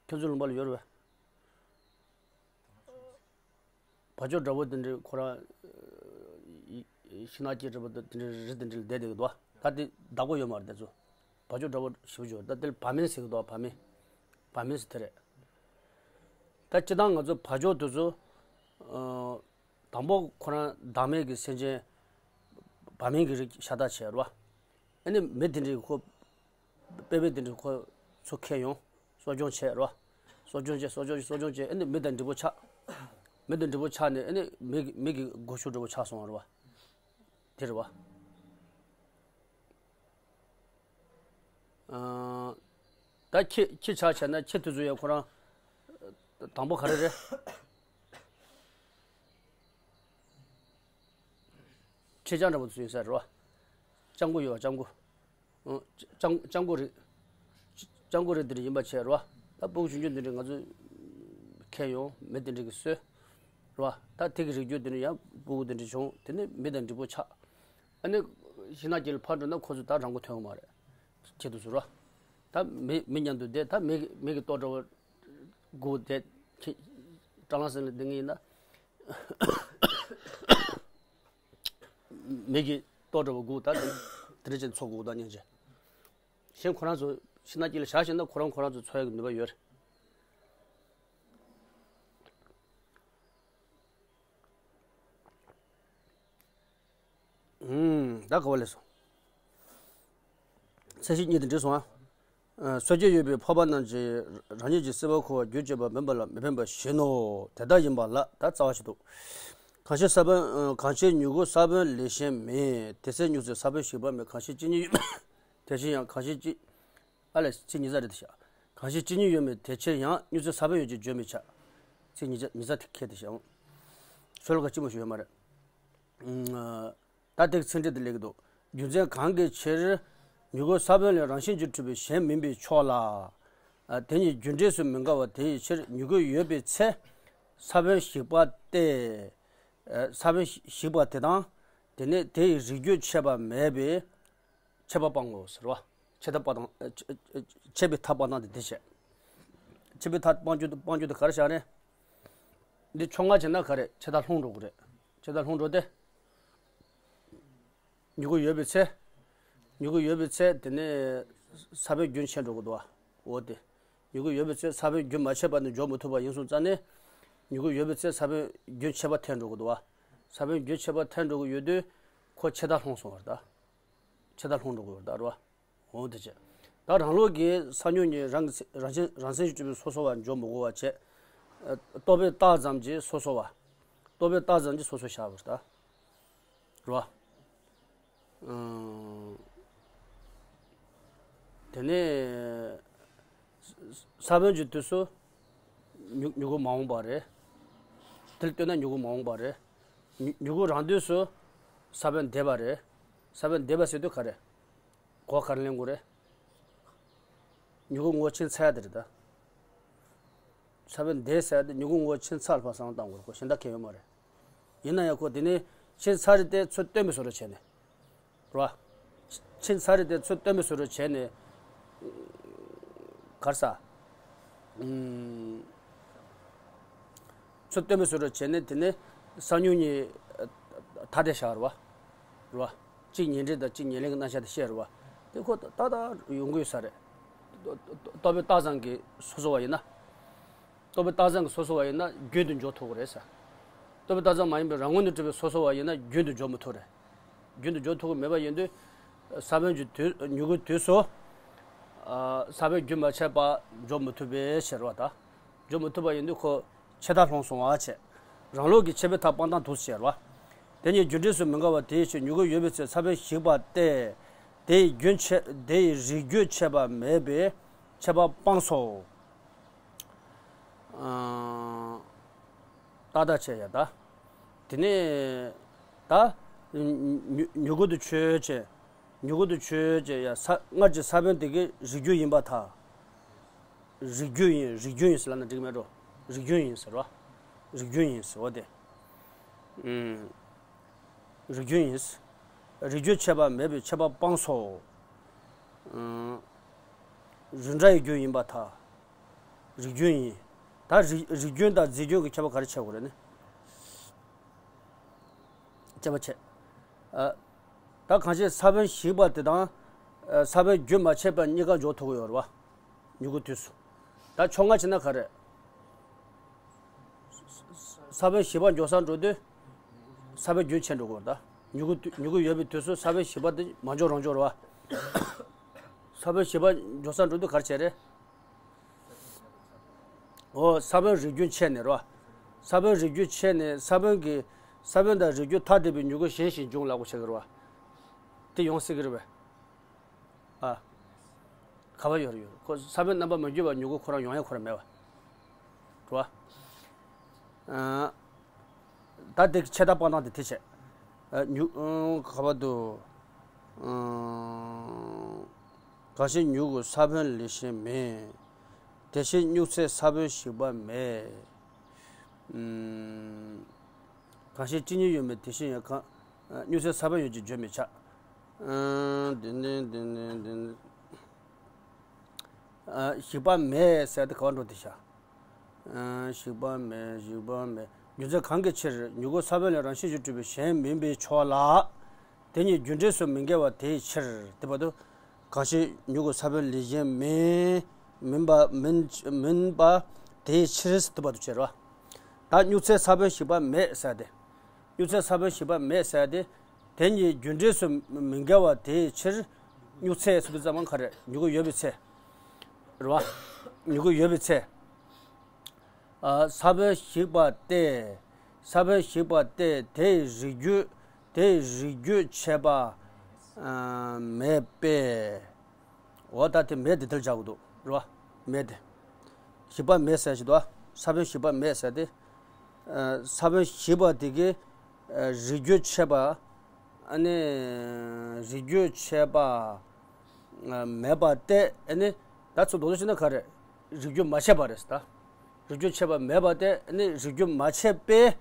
ཁྱོད་ཚོའི་ལུང་པ་ལ་ཡོད་རེད་བས། བ་ཅོ་འདྲ་པོ་དེ་འདྲའི་ཁོ་རང་ཤིང་ནགས་སྐྱེས་འདྲ་པོ་དེ་འདྲའི་རི་དེ་འདྲ་ལ་བསྡད་བསྡད་ཀྱི་འདུག་བ། ད་དེ་བདག་པོ་ཡོད་མ་རེད་དེ་ཚོ། བ་ཅོ་འདྲ་པོ་ཞེ་པོ་ཅིག་ཡོད་རེད། ད་དེ་ལ་བ་མིན་ཟེར་གྱི་འདུག་བ། བ་མིན། བ་མིན་ཟེར་དེ་རེད། ད་སྤྱིར་བཏང་ང་ཚོ་བ་ཅོ་དེ་ཚོ། ཨ། དང་པོ་ཁོ་རང་བདག་མེད་ཀྱི་སེམས་ཅན། བ་མིན་གྱི་རིགས་ཤ་སྟག་བྱས་རེད་བ། ཨ་ནི་མི་དེ་འདྲའི་ཁོ། དཔེ་དཔེ་དེ་འདྲའི་ཁོ་ཚོ་ཁྱེར་ཡོང་། གསོ་སྐྱོང་བྱས་རེད་བ། གསོ་སྐྱོང་བྱས་གསོ་སྐྱོང་བྱས་གསོ་སྐྱོང་བྱས་ཨ་ནི་མི་དང་འགྲིག་པོ་ཆགས། མི་དང་འགྲིག་པོ་ཆགས་ནས་ཨ་ནི་མི་གི་མི་གི་སྒོ་ཕྱུགས་འདྲ་པོ་ཆགས་སོང་བ་རེད་བ། དེ་རེད་བ། ཨ། ད་ཁྱི་ཁྱི་ཆ་བྱས་ན་ཁྱི་དེ་ཚོ་ཡང་ཁོ་རང་དང་པོ་ག་རེ་རེད། ཁྱི་སྤྱང་འདྲ་པོ་དེ་ཚོ་ཡིན་ས་རེད་བ། སྤྱང་པོ་ཡོད་བ། སྤྱང་པོ། ཨ། སྤྱང་སྤྱང་པོ་རིགས། སྤྱང་པོ་རིགས་དེ་འདྲ་ཡིན་པ་བྱས་རེད་བ། ད་སྤུ་གུ་ཆུང་ཆུང་དེ་འདྲ་ང་ཚོས་ཁྱེར་ཡོང་མི་དེ་འདྲ་གིས་གསོས། རེད་བ། ད་དེ་གི་རིགས་རྒྱུད་དེ་འདྲ་ཡང་སྤུ་གུ་དེ་འདྲ་བྱུང་དེ་ནས་མི་དང་འགྲིག་པོ་ཆགས། ཨ་ནི་ཤིང་ནགས་དཀྱིལ་ལ་ཕར་འགྲོ་ན་ཁོ་ཚོ་ད་རང་མགོ་ཐོན་ཡོང་མ་རེད། ཁྱེད་དུ་ཟུར་བ། ད་མི་མི་མཉམ་དུ་བསྡད། ད་མི་མི་གི་ལྟོ་འདྲ་པོ་སྒུག་བསྡད། ཁྱེད་སྐྲ་ལམ་སེང་ལ་བསྡད་ངེས་ཡིན་ན། མི་གི་ལྟོ་འདྲ་པོ་སྒུག་ད་དེ་དེ་འདྲ་ཅན་འཚོ་དགོས་ད་སྙིང་རྗེ། གཞན་ཁོ་རང་ཚོ་ཤིང་ནགས་དཀྱིལ་ལ་བཞག་ཤེས་ན་ཁོ་རང་ཁོ་རང་ཚོ་འཚོ་ཡག་གི་ནུས་པ་ཡོད་རེད། ཨུམ། ད་ག་བ་ལས་སོང་། ཚེ་ཕྱི་གཉིས་དེ་འགྲིག་སོང་ཨ། ཨ། སོ་སྐྱེ་ཡོད་པའི་འཕགས་པ་རྣམས་ཀྱིས་རང་ཉིད་ཀྱི་སྲིད་པ་འཁོར་བར་རྒྱུན་བཅད་པ་མིན་པ་ལ་མི་འཕེན་པ་བཞིན་ནོ། དེ་ལྟ་ཡིན་པ་ལ་ད་རྩ་བ་ཞིག་འདུག་གང་ཕྱིར་ས་བོན། ཨ། གང་ཕྱིར་མྱུ་གུ་ས་བོན་ལས་གཞན་མིན། དེ་ཚེ་མྱུར་ཚེ་ས་བོན་ཞིག་པ་མེད། གང་ཕྱིར་གཅིག་ཉིད་ཡོད་མེད། དེ་བཞིན་ཡང་གང་ཕྱིར་གཅིག་ཨ་ལས་ཚིག་ཉིས་བརྩེགས་རེད་དེ་བཞག་གང་ཕྱིར་གཅིག་ཉིད་ཡོད་མེད་དེ་ཕྱིར་ཡང་། མྱུར་ཚེ་ས་བོན་ཡོད་ཅེས་བརྗོད་མི་བྱ། ཚིག་ཉིས་བརྩེགས་ཉིས་བརྩེགས་དེ་ཁྱེར་དེ་བཞག་ཤོ་ལོ་ཀ་གཅིག་མ་ཞིག་ཡོད་མ་རེད། ཨ། ད་དེ་ཚིག་འགྲེལ་དེ་སླེབས་ཀྱི་འདུག་རྒྱུ་མཚན་གང་གི་ཕྱིར། མྱུ་གུ་ས་བོན་ལས་རང་བཞིན་གྱིས་གྲུབ་པའི་གཞན་མིན་པའི་ཕྱོགས་ལ། ཨ། དེ་གཉིས་རྒྱུ་འབྲས་སུ་མི་འགལ་བ་དེའི་ཕྱིར་མྱུ་གུ་ཡོད་པའི་ཚེ། ས་བོན་ཞིག་པ་སྟེ། ཨ། ས་བོན་ཞིག་པ་དེ་དང་། དེ་ནས་དེ་ཡི་རིགས་རྒྱུད་ཆད་པ་མེད་པའི། ཆད་པ་སྤང་དགོས་ཟེར་བ། ཆད་པ་སྤང་སྟངས། ཆད་པའི་མཐའ་སྤང་སྟངས་དེ་འདི་བྱས། ཆད་པའི་མཐའ་སྤང་རྒྱུ་དེ་སྤང་རྒྱུ་དེ་ག་རེ་བྱ་རེད། འདི་ཕྱོགས་སྔ་བྱས་ན་ག་རེ་ཆད་མཐའ་ལྷུང་འགྲོ་གི་རེད། ཆད་མཐའ་ལྷུང་འགྲོ་སྟེ། མྱུ་གུ་ཡོད་པའི་ཚེ། མྱུ་གུ་ཡོད་པའི་ཚེ་དེ་ནས་ས་བོན་རྒྱུན་ཆད་འགྲོ་གི་འདུག་བ། འོ་དེ། མྱུ་གུ་ཡོད་པའི་ཚེ་ས་བོན་རྒྱུན་མ་ཆད་པ་ནི་འཇོག་མི་ཐུབ་པ་ཡིན་སོང་ཙང་ནས། མྱུ་གུ་ཡོད་པའི་ཚེ་ས་བོན་རྒྱུན་ཆད་པ་ཐལ་འགྲོ་གི་འདུག་བ། ས་བོན་རྒྱུན་ཆད་པ་ཐལ་འགྲོ་གི་ཡོད་དུས་ཁོ་ཆད་མཐའ་ལྷུང་སོང་བ་རེད་ད། ཆད་མཐའ་ལྷུང་འགྲོ་གི་ཡོད་རེད་ད་རེད་བ། འོ་དེ་བྱས། ད་རང་ལུགས་ཀྱི་ས་མྱུག་གཉིས་རང་གི་རང་བཞིན་རང་མཚན་གྱིས་གྲུབ་པའི་སོ་སོ་བ་འཇོག་མི་དགོས་པ་བྱས། རྟོག་པས་བཏགས་ཙམ་གྱིས་སོ་སོ་བ། རྟོག་པས་བཏགས་ཙམ་གྱིས་སོ་སོ་བཞག་པ་རེད་ད། རེད་བ། ཨང་། དེ་ནས་ས་བོན་གྱི་དུས་སུ་མྱུ་མྱུ་གུ་མ་འོངས་པ་རེད། དེ་ལ་ལྟོས་ན་མྱུ་གུ་མ་འོངས་པ་རེད། མྱུ་མྱུ་གུ་རང་དུས་སུ་ས་བོན་འདས་པ་རེད། ས་བོན་འདས་པ་ཟེར་དུས་ག་རེ། གོ་ག་རེ་ལེན་དགོས་རེད། མྱུ་གུ་ངོ་ཕྱིན་ཚར་ཡ་དེ་རེད་ད། ས་བོན་འདས་ཟེར་ཏེ་མྱུ་གུ་ངོ་ཕྱིན་ཚར་ལ་ཕར་བསམ་བློ་བཏང་དགོས་རེད། ཁོ་གཞན་དག་གང་ཡོད་མ་རེད། ཡིན་ན་ཡང་ཁོ་དེ་ནས་ཕྱིན་ཚར་རེད་དེ་ཚུར་སྟོན་པའི་བཟོ་འདྲ་བྱས་ནས། རེད་བ། ཕྱིན་ཚར་རེད་དེ་ཚུར་སྟོན་པའི་བཟོ་འདྲ་བྱས་ནས། ག་རེ་ཟ། ཨུམ། ཚུར་སྟོན་པའི་བཟོ་འདྲ་བྱས་ནས་དེ་ནས་ས་མྱུག་གཉིས་ཐ་དད་བཞག་རེད་བ། རེད་བ། གཅིག་ཉེ་འབྲེལ་དང་གཅིག་ཉེར་ལེན་གྱི་རྣམ་གཞག་དེ་བཤད་རེད་བ། དེ་ཁོ་ཏག་ཏག་ཡོང་གི་ཡོད་ས་རེད། རྟོག་པའི་རྟགས་ཙམ་གྱིས་སོ་སོ་བ་ཡིན་ན། རྟོག་པའི་རྟགས་ཙམ་གྱིས་སོ་སོ་བ་ཡིན་ན་རྒྱུན་དུ་འཇོག་ཐུབ་ཀྱི་རེད་ཟེར། རྟོག་པའི་རྟགས་ཙམ་མ་ཡིན་པའི་རང་ངོས་ནས་གྲུབ་པའི་སོ་སོ་བ་ཡིན་ན་རྒྱུན་དུ་འཇོག་མི་ཐུབ་རེད། རྒྱུན་དུ་འཇོག་ཐུབ་ཀྱི་མེད་པ་ཡིན་དུས། ས་བོན་གྱི་དུས་མྱུ་གུའི་དུས་སུ། ཨ། ས་བོན་རྒྱུན་མ་ཆད་པ་འཇོག་མི་ཐུབ་པའི་ཕྱིར་རོ་ད། འཇོག་མི་ཐུབ་པ་ཡིན་དུས་ཁོ་ཆད་མཐའ་ལྷུང་སོང་བ་བྱས། རང་ལུགས་ཀྱི་ཆད་པའི་མཐའ་སྤངས་སྟངས་དུ་ཟེར་བ། དེ་གཉིས་རྒྱུ་འབྲས་སུ་མི་འགལ་བ་དེའི་ཕྱིར་མྱུ་གུ་ཡོད་པའི་ཚེ་ས་བོན་ཞིག་པ་སྟེ། དེ་ཡི་རྒྱུན་ཆད་དེ་ཡི་རིགས་རྒྱུན་ཆད་པ་མེད་པས་ཆད་པ་སྤངས་སོ། ཨང་། ཏག་ཏག་བྱས་ཡ་ད། དེ་ནས་ད། མྱུ་མྱུ་མྱུ་གུ་དུ་ཆོད་བྱས། མྱུ་གུ་དུ་ཆོད་བྱས་ཡ་ས་སྔར་གྱི་ས་བོན་དེ་གའི་རིགས་རྒྱུན་ཡིན་པར་ཐལ། རིགས་རྒྱུན་ཡིན་རིགས་རྒྱུན་ཡིན་ཟེར་ལབ་ན་འགྲིག་མེད་འགྲོ། རིགས་རྒྱུན་ཡིན་ཟེར་བ། རིགས་རྒྱུན་ཡིན་ཟེར་བ་དེ། ཨུམ། རིགས་རྒྱུན་ཡིན། རིགས་རྒྱུན་ཆད་པ་མེད་པས་ཆད་པ་སྤངས་སོ། ཨུམ། རིགས་འདྲ་ཡི་རྒྱུན་ཡིན་པར་ཐལ། རིགས་རྒྱུན་ཡིན། ད་རིགས་རིགས་རྒྱུན་དང་རྫས་རྒྱུན་གྱི་ཁྱད་པར་ག་རེ་ཕྱེ་དགོས་རེད་ནི། དཔྱད་པ་བྱས། ཨ། ད་གང་ཞིག་ས་བོན་ཞིག་པ་དེ་དང་། ཨ། ས་བོན་རྒྱུན་མ་ཆད་པ་གཉིས་ཀ་འཇོག་ཐུབ་ཀྱི་ཡོད་རེད་བ། མྱུ་གུ་དུས་སུ། ད་ཕྱོགས་སྔ་ཕྱིན་ན་ག་རེ། ས་བོན་ཞིག་པ་འཇོག་སར་འགྲོ་དུས། ས་བོན་རྒྱུན་ཆད་འགྲོ་དགོས་རེད་ད། མྱུ་གུ་དུས་མྱུ་གུ་ཡོད་པའི་དུས་སུ་ས་བོན་ཞིག་པ་དེ་མ་འཇོག་རང་འཇོག་རེད་བ། ས་བོན་ཞིག་པ་འཇོག་སར་འགྲོ་དུས་ག་རེ་བྱས་རེད། འོ་ས་བོན་རིགས་རྒྱུན་ཆད་ནས་རོ། ས་བོན་རིགས་རྒྱུན་ཆད་ནས་ས་བོན་གྱི་ས་བོན་དང་རིགས་རྒྱུན་ཐ་དད་པའི་མྱུ་གུ་གཞན་ཞིག་འབྱུང་ལ་གོ་ཆགས་ཀྱི་རོ། དེ་ཡོང་སྲིད་ཀྱི་རེད་པས། ཨ། ག་བ་ཡོད་རེད་ཡོད་རེད་ཁོ་ས་བོན་རྣམ་པ་མ་འགྱུར་བ་མྱུ་གུ་ཁོ་རང་ཡོང་ཡ་ཁོ་རང་མེད་པ། རོ། ཨ། ད་དེ་ཆད་མཐའ་སྤང་སྟངས་དེ་དེ་བྱས། ཨ། མྱུ་ཨང་། ག་བ་དུ། ཨང་། གང་ཞིག་མྱུ་གུ་ས་བོན་ལས་གཞན་མེད། དེ་བཞིན་མྱུག་ཚེ་ས་བོན་ཞིག་པ་མེད། ཨང་། གང་ཞིག་གཅིག་ཉིད་ཡོད་མེད་དེ་བཞིན་ཡང་གང་། མྱུག་ཚེ་ས་བོན་ཡོད་ཅེས་བརྗོད་མི་བྱ། ཨང་། དེ་ནི་དེ་ནི་དེ་ནི། ཨ། ཞིག་པ་མེད་ཟེར་ཏེ་ག་བ་འགྲོ་དེ་བྱ། ཨ། ཞིག་པ་མེད་ཞིག་པ་མེད། རྒྱུ་མཚན་གང་གི་ཕྱིར་མྱུ་གུ་ས་བོན་ལས་རང་བཞིན་གྱིས་གྲུབ་པའི་གཞན་མིན་པའི་ཕྱོགས་ལ། དེ་གཉིས་རྒྱུ་འབྲས་སུ་མི་འགལ་བ་དེའི་ཕྱིར་དེ་བར་དུ། གང་ཞིག་མྱུ་གུ་ས་བོན་ལས་གཞན་མིན་མིན་པ་མིན་མིན་པ་དེའི་ཕྱིར་དེ་བར་དུ་བྱེད་རོ། ད་མྱུག་ཚེ་ས་བོན་ཞིག་པ་མེད་ཟེར་ཏེ། མྱུག་ཚེ་ས་བོན་ཞིག་པ་མེད་ཟེར་ཏེ། དེ་གཉིས་རྒྱུ་འབྲས་སུ་མི་འགལ་བ་དེའི་ཕྱིར། མྱུག་ཚེ་ཟེར་དུས་ཙམ་པ་ག་རེ་མྱུ་གུ་ཡོད་པའི་ཚེ། རེད་བ། མྱུ་གུ་ཡོད་པའི་ཚེ། ཨ། ས་བོན་ཞིག་པ་སྟེ། ས་བོན་ཞིག་པ་སྟེ་དེའི་རིགས་རྒྱུན་དེའི་རིགས་རྒྱུན་ཆད་པ། ཨ། མེད་པས། འོ་ད་དེ་མེད་དེ་དེར་བཞག་གི་འདུག་རེད་བ། མེད་དེ། ཞིག་པ་མེད་ཟེར་ཞིག་འདུག་ས་བོན་ཞིག་པ་མེད་ཟེར་ཏེ། ཨ། ས་བོན་ཞིག་པ་དེ་གི། ཨ། རིགས་རྒྱུན་ཆད་པ། ཨ་ནི། རིགས་རྒྱུན་ཆད་པ། ཨ། མེད་པ་སྟེ་ཨ་ནི། ད་ཚུར་མདོར་བསྡུས་བྱས་ན་ག་རེ། རིགས་རྒྱུན་མ་ཆད་པ་རེད་ད། རིགས་རྒྱུན་ཆད་པ་མེད་པ་སྟེ་ཨ་ནི་རིགས་རྒྱུན་མ་ཆད་པས་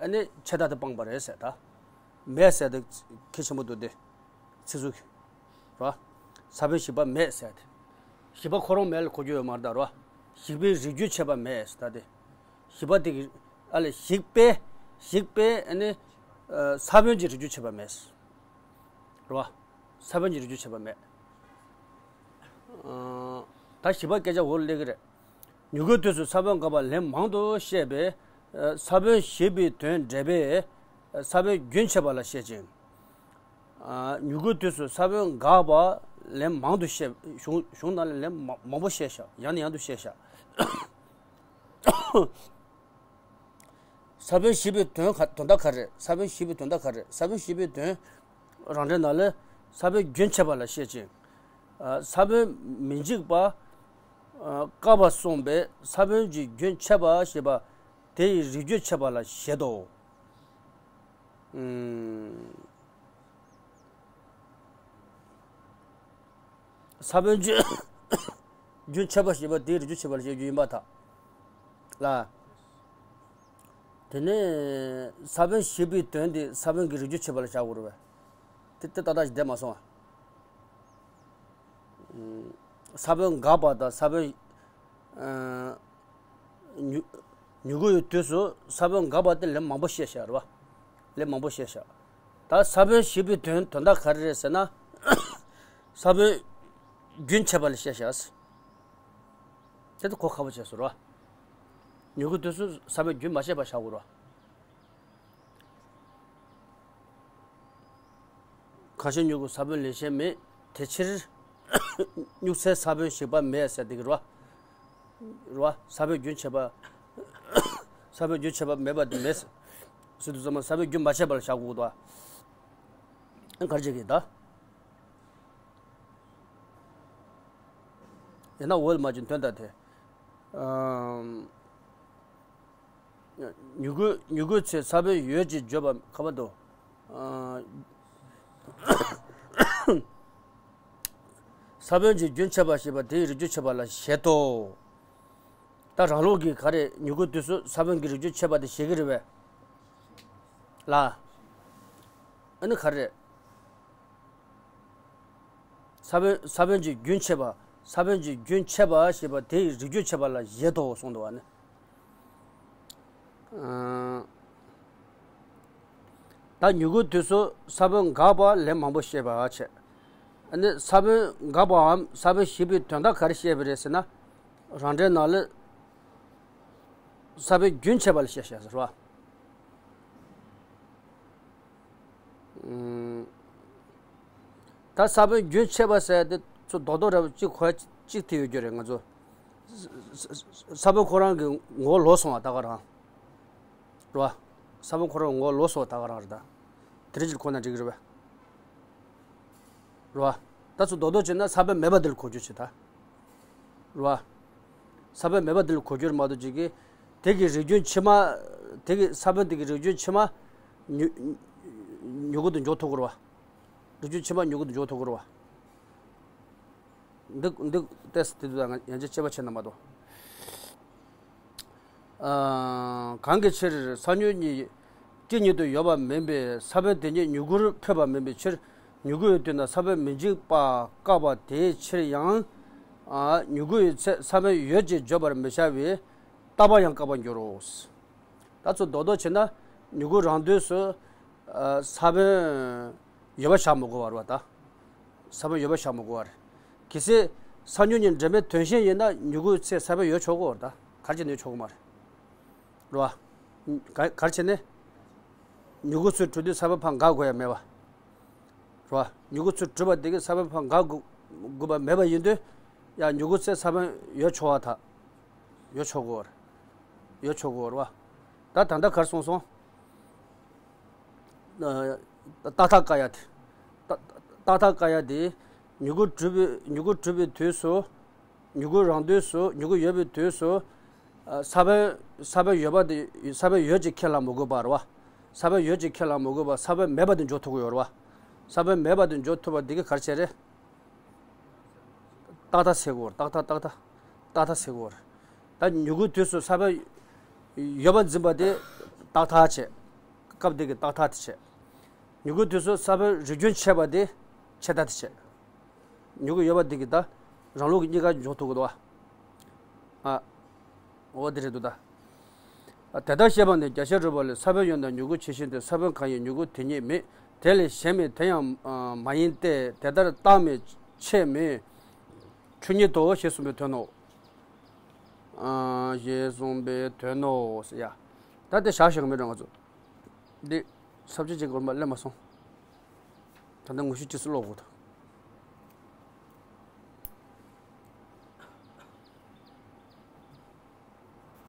ཨ་ནི་ཆད་མཐའ་དེ་སྤངས་པ་རེད་ཟེར་ད། མེད་ཟེར་དེ་གལ་ཆེན་པོ་འདུག་སྟེ། ཚིག་ཟུར་གྱི། རོ། ས་བོན་ཞིག་པ་མེད་ཟེར་ཏེ། ཞིག་པ་ཁོ་རང་མེད་ལ་གོ་རྒྱུ་ཡོད་མ་རེད་ད་རོ། ཞིག་པའི་རིགས་རྒྱུན་ཆད་པ་མེད་ཟེར་ད་དེ། ཞིག་པ་དེ་གི་ཨ་ལས་ཞིག་པས་ཞིག་པས་ཨ་ནི། ཨ། ས་བོན་གྱི་རིགས་རྒྱུན་ཆད་པ་མེད་ཟེར། རོ། ས་བོན་གྱི་རིགས་རྒྱུན་ཆད་པ་མེད། ཨ། ད་ཞིག་པ་སྐད་ཆ་འོག་ལ་སླེབས་ཀྱི་རེད། མྱུ་གུའི་དུས་སུ་ས་བོན་འགགས་པ་ལན་མང་དུ་བཤད་པས། ཨ། ས་བོན་ཞིག་པའི་དོན་འགྲེལ་པས། ཨ། ས་བོན་རྒྱུན་ཆད་པ་ལ་བཤད་ཅིང་། ཨ། མྱུ་གུའི་དུས་སུ་ས་བོན་འགགས་པ་ལན་མང་དུ་བཤད། གཞུང་གཞུང་ནང་ལ་ལན་མང་མང་པོ་བཤད་བཞག་ཡང་ནས་ཡང་དུ་བཤད་བཞག་ས་བོན་ཞིག་པའི་དོན་ག་དོན་དག་ག་རེ། ས་བོན་ཞིག་པའི་དོན་དག་ག་རེ། ས་བོན་ཞིག་པའི་དོན། རང་འགྲེལ་ནང་ལས་ས་བོན་རྒྱུན་ཆད་པ་ལ་བཤད་ཅིང་། ས་བོན་མི་འཇིག་པ། བཀག་པ་གསུངས་པས་ས་བོན་གྱི་རྒྱུན་ཆད་པ་ཞེས་པ་དེ་ཡི་རིགས་རྒྱུན་ཆད་པ་ལ་བཞེད་དོ། ས་བོན་རྒྱུན་རྒྱུན་ཆད་པ་ཞེས་པ་དེའི་རིགས་རྒྱུན་ཆད་པ་ལ་བཤད་རྒྱུ་ཡིན་པར་ཐལ། ལ། དེ་ནས་ས་བོན་ཞེས་པའི་དོན་དེ་ས་བོན་གྱི་རིགས་རྒྱུན་ཆད་པ་ལ་བཞག་དགོས་རེད་པས། དེ་དེ་ཏག་ཏག་ཞིག་བསྡད་མ་སོང་བ། ས་བོན་འགགས་པ་དང་ས་བོན། ཨ། མྱུ་མྱུ་གུ་ཡི་དུས་སུ་ས་བོན་འགགས་པ་དེ་ལན་མང་པོ་བཤད་བཞག་རེད་བ། ལན་མང་པོ་བཤད་བཞག་ད་ས་བོན་ཞེས་པའི་དོན་དོན་དག་ག་རེ་རེད་ཟེར་ན། ས་བོན་རྒྱུན་ཆད་པ་ལ་བཤད་བཞག་དེ་ད་གོ་ཁག་པོ་བྱས་སོང་རེད་བ། མྱུ་གུ་དུས་སུ་ས་བོན་རྒྱུན་མ་ཆད་པ་བཞག་དགོས་རེད་བ། གང་ཕྱིར་མྱུ་གུ་ས་བོན་ལས་གཞན་མེད། དེ་ཕྱིར་མྱུག་ཚེ་ས་བོན་ཞིག་པ་མེད་ཟེར་དེ་གི་རེད་བ། རེད་བ། ས་བོན་རྒྱུན་ཆད་པ། ས་བོན་རྒྱུན་ཆད་པ་མེད་པ་དེ་མེད་ཟེར་དུས་ཙམ་པ་ས་བོན་རྒྱུན་མ་ཆད་པ་ལ་བཞག་དགོས་འདུག་བ། ག་རེ་བྱེད་ཀྱི་ད། ཡིན་ན་འོད་མ་བྱུང་དོན་དག་དེ། ཨམ། མྱུ་གུ་མྱུ་གུའི་ཚེ་ས་བོན་ཡོད་ཅེས་བརྗོད་པ་ག་པར་འདུག་ས་བོན་གྱི་རྒྱུན་ཆད་པ་ཞེས་པ་དེའི་རིགས་རྒྱུན་ཆད་པ་ལ་བཞེད་དོ། ད་རང་ལུགས་ཀྱི་ག་རེ་མྱུ་གུ་དུས་སུ་ས་བོན་གྱི་རིགས་རྒྱུན་ཆད་པ་དེ་བཞེད་ཀྱི་རེད་པས། ལ། ཨ་ནི་ག་རེ། ས་བོན་ས་བོན་གྱི་རྒྱུན་ཆད་པ། ས་བོན་གྱི་རྒྱུན་ཆད་པ་ཞེས་པ་དེ་ཡི་རིགས་རྒྱུན་ཆད་པ་ལ་བཞེད་དོ་གསུངས་འདུག་བ་ནི། ཨ། ད་མྱུ་གུ་དུས་སུ་ས་བོན་འགགས་པ་ལན་མང་པོ་བཤད་པ་བྱས། ཨ་ནི་ས་བོན་འགགས་པའམ་ས་བོན་ཞེས་པའི་དོན་དག་ག་རེ་བཤད་པ་རེད་ཟེར་ན། རང་འགྲེལ་ནང་ལ་ས་བོན་རྒྱུན་ཆད་པ་ལ་བཤད་བཤད་ཟེར་བ། ད་ས་བོན་རྒྱུན་ཆད་པ་ཟེར་དེ་ཚོ་རྡོག་རྡོག་ར་གཅིག་གོ་གཅིག་དེ་ཡོད་རྒྱུ་རེད་ང་ཚོ། ས་བོན་ཁོ་རང་གི་ངོ་བོ་ལོག་སོང་བ་ད་ག་རང་། རེད་བ། ས་བོན་ཁོ་རང་ངོ་བོ་ལོག་སོང་བ་ད་ག་རང་རེད་ད། དེ་རིང་ཅིག་ཁོ་ན་འགྲིག་གི་རེད་བ། རེད་བ། ད་ཚོ་རྡོག་རྡོག་བྱས་ན་ས་བོན་མེད་པ་དེ་ལ་གོ་རྒྱུ་བྱེད་ད། རེད་བ། ས་བོན་མེད་པ་དེ་ལ་གོ་རྒྱུར་མ་གཏོགས་ཅིག་གིས། དེ་གི་རིགས་རྒྱུན་ཕྱི་མ། དེ་གི་ས་བོན་དེ་གི་རིགས་རྒྱུན་ཕྱི་མ། མྱུ་མྱུ་གུ་དུ་འཇོག་ཐུབ་ཀྱི་རེད་བ། རིགས་རྒྱུན་ཕྱི་མ་མྱུ་གུ་དུ་འཇོག་ཐུབ་ཀྱི་རེད་བ། འདི་འདི་ཏོག་ཙམ་དེ་དུས་ད་ང་ཡང་ཅིག་དཔྱད་པ་བྱས་ན་མ་གཏོགས། ཨ། གང་གི་ཕྱིར་ས་མྱུག་གཉིས་སྐྱེ་ཉིད་དུ་ཡོད་པ་མིན་པས་ས་བོན་དེ་ཉིད་མྱུ་གུར་འཕོས་པ་མིན་པའི་ཕྱིར། མྱུ་གུ་ཡི་དུས་ན་ས་བོན་མི་འཇིག་པ་བཀག་པ་དེའི་ཕྱིར་ཡང་། ཨ། མྱུ་གུ་ཡི་ཚེ་ས་བོན་ཡོད་ཅེས་བརྗོད་པར་མི་བྱ་བའི་རྟག་པ་ཡང་བཀག་པར་འགྱུར་རོ། ད་ཚོ་རྡོག་རྡོག་བྱས་ན་མྱུ་གུ་རང་དུས་སུ། ཨ། ས་བོན་ཡོད་པ་བཞག་མི་དགོས་པ་རེད་བ་ད། ས་བོན་ཡོད་པ་བཞག་མི་དགོས་པ་རེད། གལ་སྲིད་ས་མྱུག་གཉིས་འདྲེས་མའི་དོན་གཞན་ཡིན་ན་མྱུ་གུའི་ཚེ་ས་བོན་ཡོད་ཆོག་གི་རེད་ད། ག་རེ་བྱས་ནས་ཡོད་ཆོག་གི་མ་རེད། རེད་བ། ག་ག་རེ་བྱས་ནས། མྱུ་གུ་ཚོས་གྲུབ་དུས་ས་བོན་ཕར་འགག་དགོས་ཡ་མེད་བ། རེད་བ། མྱུ་གུ་ཚོས་གྲུབ་པ་དེ་གིས་ས་བོན་ཕར་འགག་དགོས་དགོས་པ་མེད་པ་ཡིན་དུས། ཡང་མྱུ་གུ་ཚེ་ས་བོན་ཡོད་ཆོག་བ་ད། ཡོད་ཆོག་གི་རེད། ཡོད་ཆོག་གི་རེད་བ། ད་ད་ལྟ་ག་རེ་གསུངས་སོང་། ཨ། རྟག་མཐའ་བཀག་ཡ་དེ། རྟག་རྟག་མཐའ་བཀག་ཡ་དེ། མྱུ་གུ་གྲུབ་པའི་མྱུ་གུ་གྲུབ་པའི་དུས་སུ། མྱུ་གུ་རང་དུས་སུ་མྱུ་གུ་ཡོད་པའི་དུས་སུ། ཨ། ས་བོན་ས་བོན་ཡོད་པ་དེ་ས་བོན་ཡོད་ཅེས་ཁས་བླངས་མི་དགོས་པ་རེད་བ། ས་བོན་ཡོད་ཅེས་ཁས་བླངས་མི་དགོས་པ་ས་བོན་མེད་པ་དེ་འཇོག་ཐུབ་ཀྱི་ཡོད་རེད་བ། ས་བོན་མེད་པ་དེ་འཇོག་ཐུབ་པ་དེ་གིས་ག་རེ་བྱས་རེད། རྟག་མཐའ་ཟེར་གོ། རྟག་མཐའ་རྟག་མཐའ་རྟག་མཐའ་ཟེར་གོ། ད་མྱུ་གུའི་དུས་སུ་ས་བོན་ཡོད་པ་འཛིན་པ་དེ་རྟག་མཐའ་བྱས། སྐབས་དེ་གི་རྟག་མཐའ་དེ་བྱས། མྱུ་གུའི་དུས་སུ་ས་བོན་རིགས་རྒྱུན་ཆད་པ་དེ་ཆད་མཐའ་དེ་བྱས། མྱུ་གུ་ཡོད་པ་དེ་གི་ད་རང་ལུགས་ཀྱི་གཉིས་ཀ་འཇོག་ཐུབ་ཀྱི་འདུག་བ། ཨ། འོ་དེ་རེད་འདུག་ད། དེ་ལྟར་བཤད་པ་ནི་རྒྱ་ཆེར་རོལ་པ་ལས་ས་བོན་ཡོད་ན་མྱུ་གུ་ཇི་བཞིན་ཏེ། ས་བོན་གང་ཡིན་མྱུ་གུ་དེ་ཉིད་མེད། དེ་ལས་གཞན་མེད་དེ་ཡང་མ་ཡིན་ཏེ། དེ་ལྟར་རྟག་མེད་ཆད་མེད་ཆོས་ཉིད་དོ་ཞེས་གསུངས་པའི་དོན་ནོ། ཨ། ཞེས་གསུངས་པའི་དོན་ནོ་ཟེར་ཡ། ད་དེ་བཞག་བཞག་མེད་འགྲོ་ང་ཚོ། འདི་ས་བཅད་ཅིག་གོ་མ་སླེབས་མ་སོང་། ད་ལྟ་ངོ་ཤེས་ཅི་སུ་ཀློག་དགོས་ད།